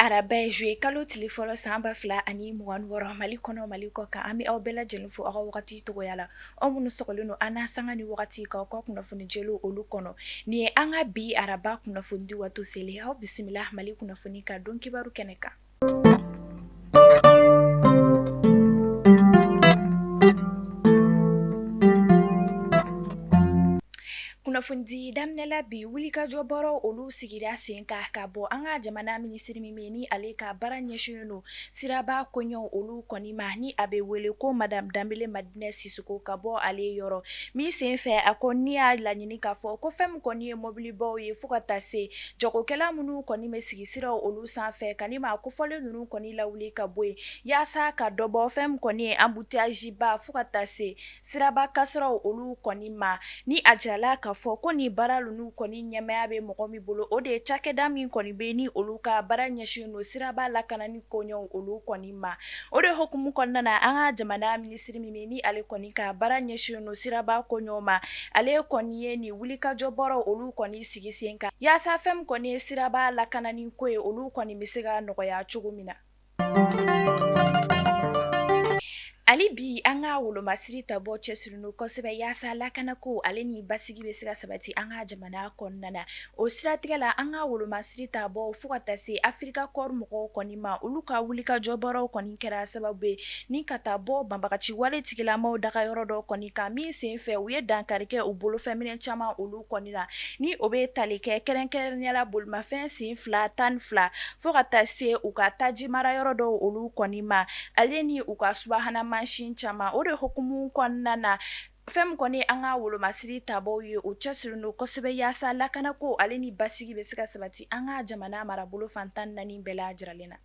araba ye juillet kalo tile fɔlɔ san 2026, Mali kɔnɔ, Mali kɔ kan, an bɛ aw bɛɛ lajɛlen fo aw ka wagati cogoya la, aw minnu sɔgɔlen don an na sanga ni wagati k'aw ka kunnafoni jɛlenw olu kɔnɔ. Nin ye an ka bi araba kunnafoni di waati selen, aw bisimila Mali kunnafoni ka don kibaru kɛnɛ kan. Kunnafonidi daminɛ la bi wulikajɔ baaraw olu sigira sen kan ka bɔ an ka jamana minisiri min bɛ ni ale ka baara ɲɛsinnen don siraba koɲɛw olu kɔni ma, ni a bɛ wele ko madame Danbele Madinɛ Sisoko ka bɔ ale yɔrɔ min sen fɛ, a ko n'i y'a laɲini k'a fɔ ko fɛn min kɔni ye mobilibaw ye fo ka taa se jagokɛla minnu kɔni bɛ sigi siraw olu sanfɛ ka ni maa kofɔlen ninnu kɔni lawuli ka bɔ yen yaasa ka dɔ bɔ fɛn min kɔni ye embouteillage ba fo ka taa se siraba kasaraw olu kɔni ma. Ni a jirala k'a fɔ ko ni baara ninnu kɔni ɲɛmaaya bɛ mɔgɔ min bolo, o de ye cakɛda min kɔni bɛ ni olu ka baara ɲɛsinnen don siraba lakanani koɲɛw olu kɔni ma. O de hukumu kɔnɔna na, an ka jamana minisiri min bɛ ni ale kɔni ka baara ɲɛsinnen don siraba koɲɛw ma, ale kɔni ye nin wulikajɔ baaraw olu kɔni sigi sen kan yaasa fɛn min kɔni ye siraba lakanani ko ye, olu kɔni bɛ se ka nɔgɔya cogo min na. Hali bi an ka wolomasiri tabaw cɛsirilen don kosɛbɛ yaasa lakanako ale ni basigi bɛ se ka sabati an ka jamana kɔnɔna na. O siratigɛ la, an ka wolomasiri tabaw fo ka taa se Africa Corps mɔgɔw kɔni ma, olu ka wulikajɔ baaraw kɔni kɛra sababu ye ni ka taa bɔ banbagaci wale tigilamaw dagayɔrɔ dɔ kɔni kan, min sen fɛ u ye dankari kɛ u bolofɛnminɛ caman olu kɔni na, ni o bɛ tali kɛ kɛrɛnkɛrɛnnenya la bolimafɛn sen fila 12 fo ka taa se u ka taji mara yɔrɔ dɔw olu kɔni ma, ale ni u ka subahana mansin caman. O de hukumu kɔnɔna na, fɛn min kɔni an ka wolomasiri tabaw ye, u cɛsirilen don kosɛbɛ yaasa lakanako ale ni basigi bɛ se ka sabati an ka jamana marabolo fan 14 bɛɛ lajɛlen na.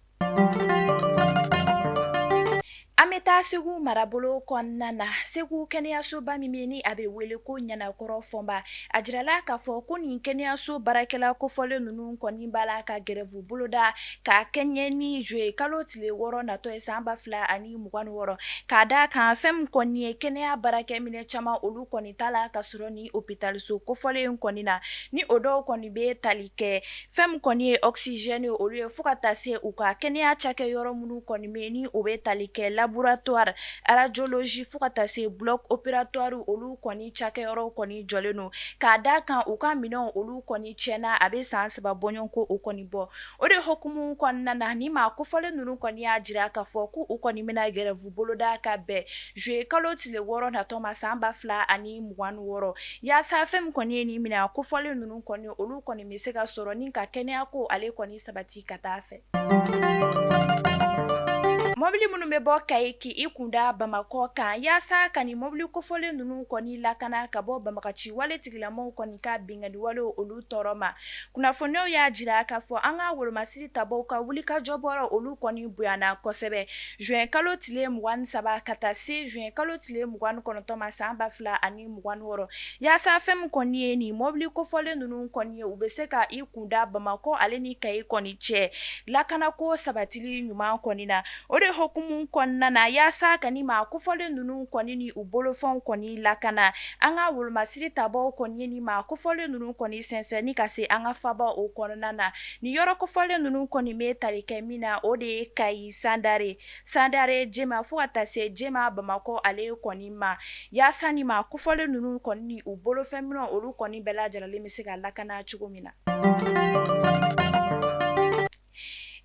An bɛ taa Segu marabolo kɔnɔna na. Segu kɛnɛyasoba min bɛ ni a bɛ wele ko Ɲanakɔrɔ Fɔnba, a jirala k'a fɔ ko nin kɛnɛyaso baarakɛla kofɔlen ninnu kɔni b'a la ka gɛrɛfu boloda ka kɛɲɛ ni juillet kalo tile 6 natɔ ye san 2026, k'a d'a kan fɛn min kɔni ye kɛnɛya baarakɛminɛn caman olu kɔni t'a la ka sɔrɔ ni hôpitalso kofɔlen in kɔni na, ni o dɔw kɔni bɛ tali kɛ fɛn min kɔni ye oxygène ye olu ye, fo ka taa se u ka kɛnɛya cakɛ yɔrɔ minnu kɔni bɛ ni o bɛ tali kɛ laboratoire, radiologie, fo ka taa se bloc opératoire olu kɔni cakɛyɔrɔw kɔni jɔlen don, k'a d'a kan u ka minɛnw olu kɔni tiɲɛna a bɛ san 3 bɔɲɔgɔnko o kɔni bɔ. O de hukumu kɔnɔna na, ni maa kofɔlen ninnu kɔni y'a jira k'a fɔ ko u kɔni bɛna gɛrɛfu boloda ka bɛn juillet kalo tile 6 natɔ ma san 2026, yaasa fɛn min kɔni ye nin minɛn kofɔlen ninnu kɔni olu kɔni bɛ se ka sɔrɔ ni ka kɛnɛya ko ale kɔni sabati ka taa fɛ. Mɔbili minnu bɛ bɔ Kayi k'i kunda Bamakɔ kan, yaasa ka nin mɔbili kofɔlen ninnu kɔni lakana ka bɔ banbagaci wale tigilamaw kɔni ka binkanni walew olu tɔɔrɔ ma. Kunnafoniyaw y'a jira k'a fɔ an ka wolomasiri tabaw ka wulikajɔ baaraw olu kɔni bonyana kosɛbɛ juin kalo tile 23 ka taa se juin kalo tile 29 ma san 2026, yaasa fɛn min kɔni ye nin mɔbili kofɔlen ninnu kɔni ye, u bɛ se ka i kunda Bamakɔ ale ni Kayi kɔni cɛ lakanako sabatili ɲuman kɔni na. O de hukumu kɔnɔna na, yaasa ka nin maa kofɔlen ninnu kɔni ni u bolofɛnw kɔni lakana, an ka wolomasiri tabaw kɔni ye nin maa kofɔlen ninnu kɔni sɛnsɛn ni ka se an ka faaba o kɔnɔna na. Nin yɔrɔ kofɔlen ninnu kɔni bɛ tali kɛ min na, o de ye Kayi Sandare, Sandare Jema, fo ka taa se Jema Bamakɔ ale kɔni ma, yaasa nin maa kofɔlen ninnu kɔni ni u bolofɛnminɛw olu kɔni bɛɛ lajɛlen bɛ se ka lakana cogo min na.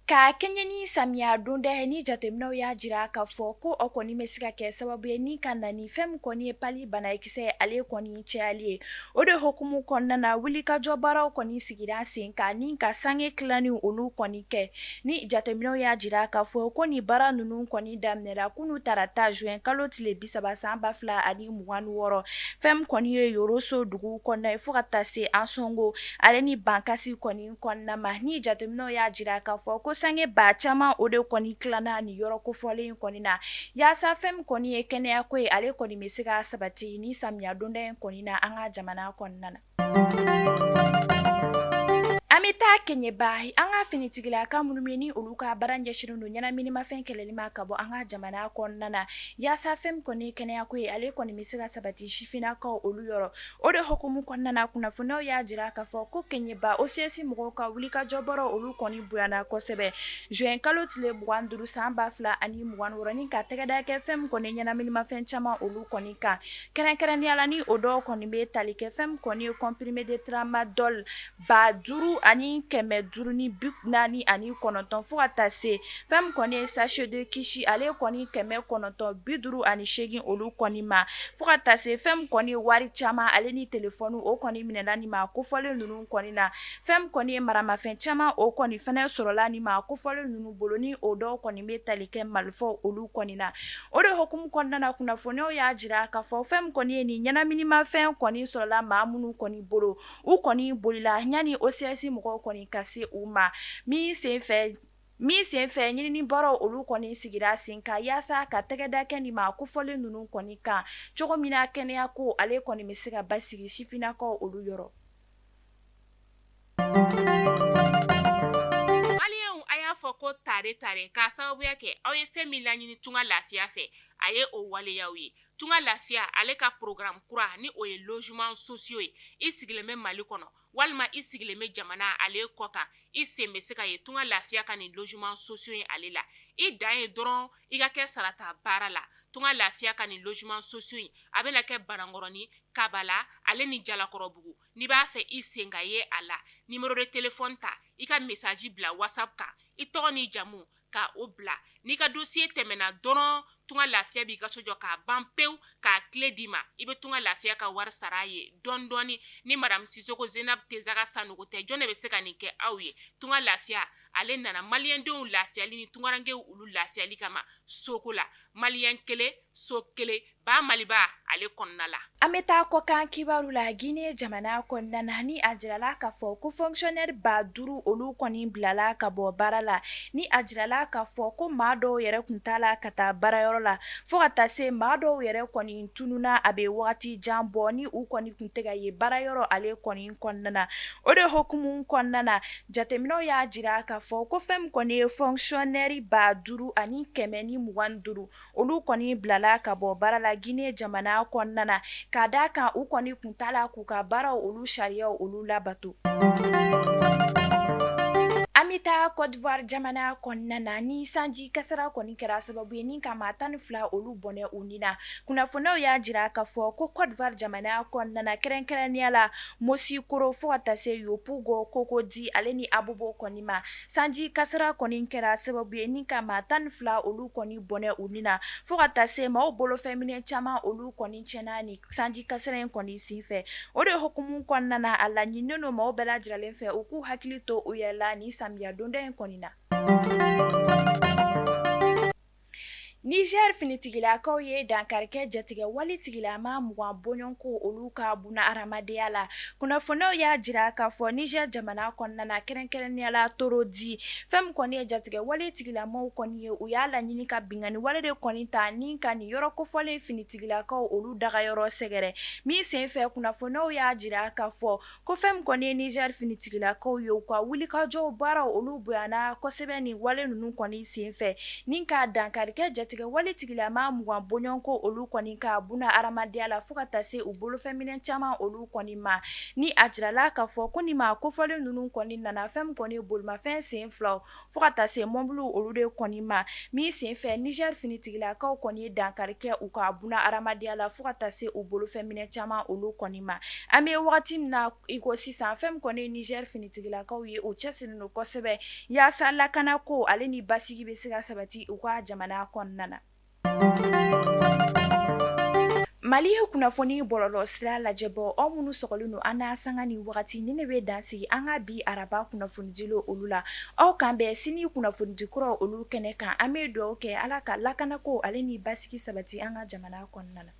Ka kɛɲɛ ni samiya donda ye, ni jateminɛw y'a jira k'a fɔ ko o kɔni bɛ se ka kɛ sababu ye ni ka na ni fɛn min kɔni ye pali banakisɛ ale kɔni cayali ye. O de hukumu kɔnɔna na, wulikajɔ baaraw kɔni sigira sen kan ni ka sange tilanni olu kɔni kɛ. Ni jateminɛw y'a jira k'a fɔ ko nin baara ninnu kɔni daminɛra kunun tarata juin kalo tile 30 san 2026, fɛn min kɔni ye Yoroso dugu kɔnɔna ye fo ka taa se Ansɔngo ale ni Bankasi kɔni kɔnɔna ma. Ni jateminɛw y'a jira k'a fɔ ko sange ba caman o de kɔni tilanna nin yɔrɔ kofɔlen in kɔni na, yaasa fɛn min kɔni ye kɛnɛya ko ye, ale kɔni bɛ se ka sabati ni samiya donda in kɔni na an ka jamana kɔnɔna na. An An bɛ taa Kɛɲɛba, an ka finitigilaka minnu bɛ ni olu ka baara ɲɛsinnen don ɲɛnaminimafɛn kɛlɛli ma ka bɔ an ka jamana kɔnɔna na, yaasa fɛn min kɔni ye kɛnɛyako ye, ale kɔni bɛ se ka sabati sifinnakaw olu yɔrɔ. O de hukumu kɔnɔna na, kunnafoniyaw y'a jira k'a fɔ ko Kɛɲɛba OCS mɔgɔw ka wulikajɔ baaraw olu kɔni bonyana kosɛbɛ juin kalo tile 25 san 2026 ni ka tɛgɛda kɛ fɛn min kɔni ye ɲɛnaminimafɛn caman olu kɔni kan, kɛrɛnkɛrɛnnenya la ni o dɔw kɔni bɛ tali kɛ fɛn min kɔni ye comprimé de tramadol 5549 fo ka taa se fɛn min kɔni ye sachet de kush ale kɔni 958 olu kɔni ma, fo ka taa se fɛn min kɔni ye wari caman ale ni telefɔni o kɔni minɛna nin maa kofɔlen ninnu kɔni na. Fɛn min kɔni ye maramafɛn caman o kɔni fana sɔrɔla nin maa kofɔlen ninnu bolo, ni o dɔw kɔni bɛ tali kɛ marifaw olu kɔni na. O de hukumu kɔnɔna na, kunnafoniyaw y'a jira k'a fɔ fɛn min kɔni ye nin ɲɛnaminimafɛn kɔni sɔrɔla maa minnu kɔni bolo, u kɔni bolila yanni OCS mɔgɔw kɔni ka se u ma. Min senfɛ ɲinini baaraw olu kɔni sigira sen kan yaasa ka tɛgɛda kɛ nin maa kofɔlen ninnu kɔni kan cogo min na kɛnɛya ko ale kɔni bɛ se ka basigi sifinnakaw olu yɔrɔ. Maliyɛnw, a y'a fɔ ko tare tare k'a sababuya kɛ aw ye fɛn min laɲini Tunga Lafiya fɛ, a ye o waleyaw ye. Tunga Lafiya ale ka programme kura ni o ye logement sociaux ye. I sigilen bɛ Mali kɔnɔ walima i sigilen bɛ jamana ale kɔ kan, i sen bɛ se ka ye Tunga Lafiya ka nin logement sociaux ye ale la. I dan ye dɔrɔn i ka kɛ sarata baara la. Tunga Lafiya ka nin logement sociaux in, a bɛna kɛ Banankɔrɔni, Kabala ale ni Jalakɔrɔbugu. N'i b'a fɛ i sen ka ye a la, numéro de téléphone ta, i ka message bila WhatsApp kan, i tɔgɔ n'i jamu ka o bila. N'i ka dossier tɛmɛna dɔrɔn, Tunga Lafiya b'i ka so jɔ k'a ban pewu, k'a clé d'i ma. I bɛ Tunga Lafiya ka wari sara a ye dɔɔni dɔɔni. Ni madame Sisoko Zenab Tezaga Sanogo tɛ, jɔn de bɛ se ka nin kɛ aw ye? Tunga Lafiya ale nana maliyɛndenw lafiyali ni tungarankew olu lafiyali kama soko la. Maliyɛn kelen, so kelen, Ba Maliba ale kɔnɔna la. An bɛ taa kɔkan kibaru la. Guinée jamana kɔnɔna na, ni a jirala k'a fɔ ko fonctionnaire 5000 olu kɔni bilala ka bɔ baara la, ni a jirala k'a fɔ ko maa dɔw yɛrɛ tun t'a la ka taa baarayɔrɔ la, fo ka taa se maa dɔw yɛrɛ kɔni tununna a bɛ wagati jan bɔ, ni u kɔni tun tɛ ka ye baarayɔrɔ ale kɔni kɔnɔna na. O de hukumu kɔnɔna na, jateminɛw y'a jira k'a fɔ ko fɛn min kɔni ye fonctionnaire 5125 olu kɔni bilala ka bɔ baara la Guinée jamana kɔnɔna na, k'a d'a kan u kɔni tun t'a la k'u ka baaraw olu sariyaw olu labato. An bɛ taa Côte d'Ivoire jamana kɔnɔna na, ni sanji kasara kɔni kɛra sababu ye ni ka maa 12 olu bɔnɛ u ni na. Kunnafoniyaw y'a jira k'a fɔ ko Côte d'Ivoire jamana kɔnɔna na, kɛrɛnkɛrɛnnenya la Moussikoro fo ka taa se Yopougon Cocody ale ni Abobo kɔni ma, Sanji kasara kɔni kɛra sababu ye ni ka maa 12 olu kɔni bɔnɛ u ni na, fo ka taa se maaw bolofɛnminɛ caman olu kɔni tiɲɛna ni sanji kasara in kɔni senfɛ. O de hukumu kɔnɔna na, a laɲininen don maaw bɛɛ lajɛlen fɛ u k'u hakili to u yɛrɛ la ni samiya donda in kɔni na. Niger finitigilakaw ye dankari kɛ jatigɛwale tigilama 20 bɔɲɔgɔnko olu ka buna hadamadenya la. Kunnafoniyaw y'a jira k'a fɔ Niger jamana kɔnɔna na, kɛrɛnkɛrɛnnenya la Torodi, fɛn min kɔni ye jatigɛwale tigilamaw kɔni ye, u y'a laɲini ka binkanni wale de kɔni ta ni ka nin yɔrɔ kofɔlen finitigilakaw olu dagayɔrɔ sɛgɛrɛ. Min senfɛ, kunnafoniyaw y'a jira k'a fɔ ko fɛn min kɔni ye Niger finitigilakaw ye, u ka wulikajɔw baaraw olu bonyana kosɛbɛ nin wale ninnu kɔni senfɛ ni ka dankari kɛ jatigɛwale tigilama 20 bɔɲɔgɔnko olu kɔni ka buna hadamadenya la, fo ka taa se u bolofɛnminɛ caman olu kɔni ma. Ni a jirala k'a fɔ ko nin maa kofɔlen ninnu kɔni nana fɛn min kɔni ye bolimafɛn sen filaw fo ka taa se mɔbiliw olu de kɔni ma. Min senfɛ, Niger finitigilakaw kɔni ye dankari kɛ u ka buna hadamadenya la, fo ka taa se u bolofɛnminɛ caman olu kɔni ma. An bɛ wagati min na i ko sisan, fɛn min kɔni ye Niger finitigilakaw ye, u cɛsirilen don kosɛbɛ yaasa lakanako ale ni basigi bɛ se ka sabati u ka jamana kɔnɔna na. Mali ye kunnafoni bɔlɔlɔ sira lajɛbɔ, aw minnu sɔgɔlen don an na sanga ni wagati, ni ne bɛ dan sigi an ka bi araba kunnafonidi olu la. Aw k'an bɛn sini kunnafonidi kura olu kɛnɛ kan. An bɛ dugawu kɛ Ala ka lakanako ale ni basigi sabati an ka jamana kɔnɔna na.